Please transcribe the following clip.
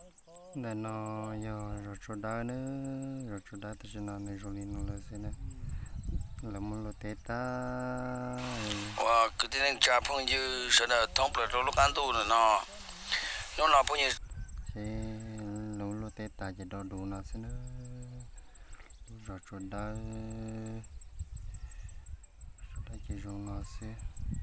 Ntawm no yog zos Tsua Dawb na, zos Tsua Dawb tam sim no nws zoo li no lawm xwb na. Lawv muab luaj teb tag. Ua kwv tij neej tsa phooj ywg sawv daws thoob plaws rau lub qab ntuj ntawm no, hnub no phooj ywg, ces lawv luaj teb tas ces do du no xwb na. Lub zos Tsua Dawb, Tsua Dawb ces zoo no xwb.